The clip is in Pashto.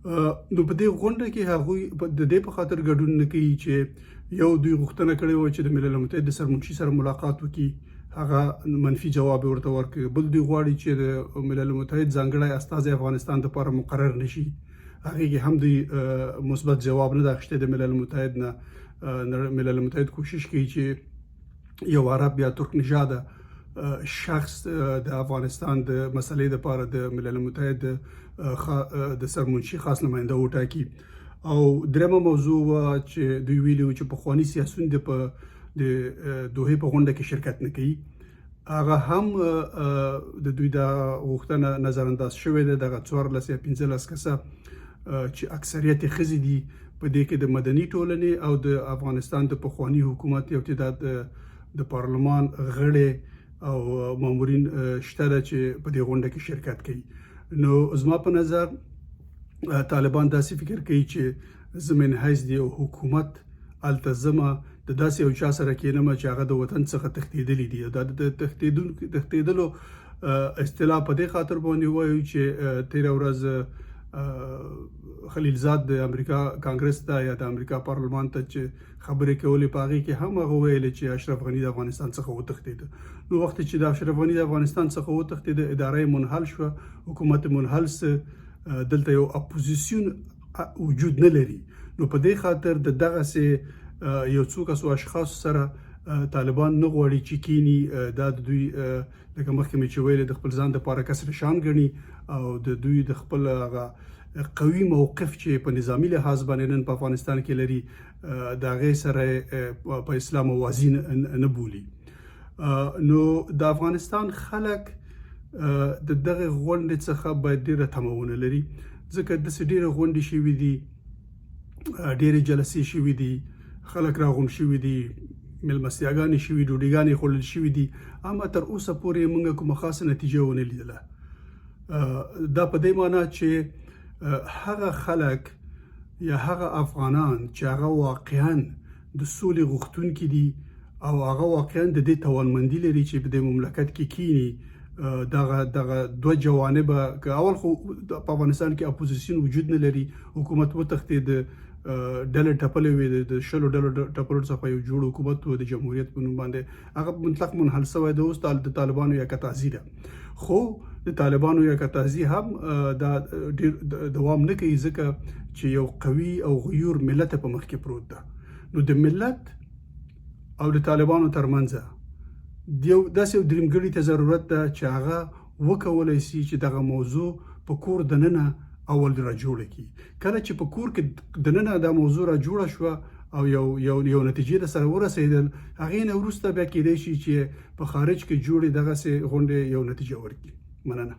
نو په دې غونډه کې هغوی د دې په خاطر ګډون نه کوي چې یو دوی غوښتنه کړې وه چې د ملل متحد د سرمنشي سره ملاقات وکړي، هغه منفي جواب ورته ورکړ. بل دوی غواړي چې د ملل متحد ځانګړی استازی افغانستان لپاره مقرر نشي، هغې کې هم دوی مثبت جواب نه ده اخیستی د ملل متحد نه. ملل متحد کوشش کوي چې یو عرب یا ترک نژاده شخص د افغانستان د مسلې لپاره د ملل متحد د سرمنشي خاص نماینده وټاکي. او درېمه موضوع وه چې دوی ویلي وو چې پخواني سیاسیون د په د دوحې په غونډه کې شرکت نه کوي، هغه هم د دوی دا غوښتنه نظر انداز شوې ده. دغه 14 یا 15 کسه چې اکثریت یې ښځې دي، په دې کې د مدني ټولنې او د افغانستان د پخواني حکومت یو تعداد د پارلمان غړي او مامورین شته ده چې په دې غونډه کې شرکت کوي. نو زما په نظر طالبان داسې فکر کوي چې زه من حیث د یو حکومت هلته ځمه، د داسې یو چا سره کینم چې هغه د وطن څخه تښتېدلي دي. دا د تښتېدلو اصطلاح په دې خاطر باندې وایو چې تېره ورځ خلیلزاد د امریکا کانګرس ته یا د امریکا پارلمان ته چې خبرې کولې، په هغې کې هم هغه ویلې چې اشرف غني د افغانستان څخه وتښتېده. نو وخت چې د اشرف غني د افغانستان څخه وتښتېده، اداره یې منحل شوه، حکومت یې منحل سه، دلته یو اپوزیسیون وجود نه لري. نو په دې خاطر د دغسې یو څو کسو اشخاصو سره طالبان نه غواړي چې کینی. دا د دوی، لکه مخکې مې چې ویلې، د خپل ځان دپاره کسر شان ګڼي او د دوی د خپل هغه قوي موقف چې په نظامي لحاظ باندې نن په افغانستان کې لري، د هغې سره په اسلام موازي نه بولي. نو د افغانستان خلک د دغه غونډې څخه باید ډېره تمه ونه لري، ځکه داسې ډېرې غونډې شوې دي، ډېرې جلسې شوې دي، خلک راغونډ شوي دي، میلمستیاګانې شوي، ډوډیګانې خوړل شوې دي، اما تر اوسه پورې موږ کومه خاصه نتیجه ونه لیدله. دا په دې معنی چې هغه خلک یا هغه افغانان چې هغه واقعا د سولې غوښتونکي دي او هغه واقعا د دې توانمندي لري چې په دې مملکت کې کینی، دغه دوه جوانبه که اول خو په افغانستان کې اپوزیسیون وجود نه لري، حکومت وتښتېد، ډلې ټپلې وې، د 20 ډلو ټپلو څخه یو جوړ حکومت و د جمهوریت په نوم باندې، هغه مطلق منحل سوی دی. اوس د طالبانو یکه تازي ده، خو د طالبانو یکه تازي هم دا ډیر دوام نه کوي، ځکه چې یو قوي او غیور ملت په مخ کې پروت ده. نو د ملت او د طالبانو ترمنځ یو داسې یو دریمګړي ته ضرورت ده چې هغه وکولای سي چې دغه موضوع په کور دننه اول را جوړه کړي. کله چې په کور کې دننه دا موضوع را جوړه شوه او یو یو یو نتیجې ته سره ورسېدل، هغې نه وروسته بیا کېدای شي چې په خارج کې جوړې دغسې غونډې یو نتیجه ورکړي. مننه.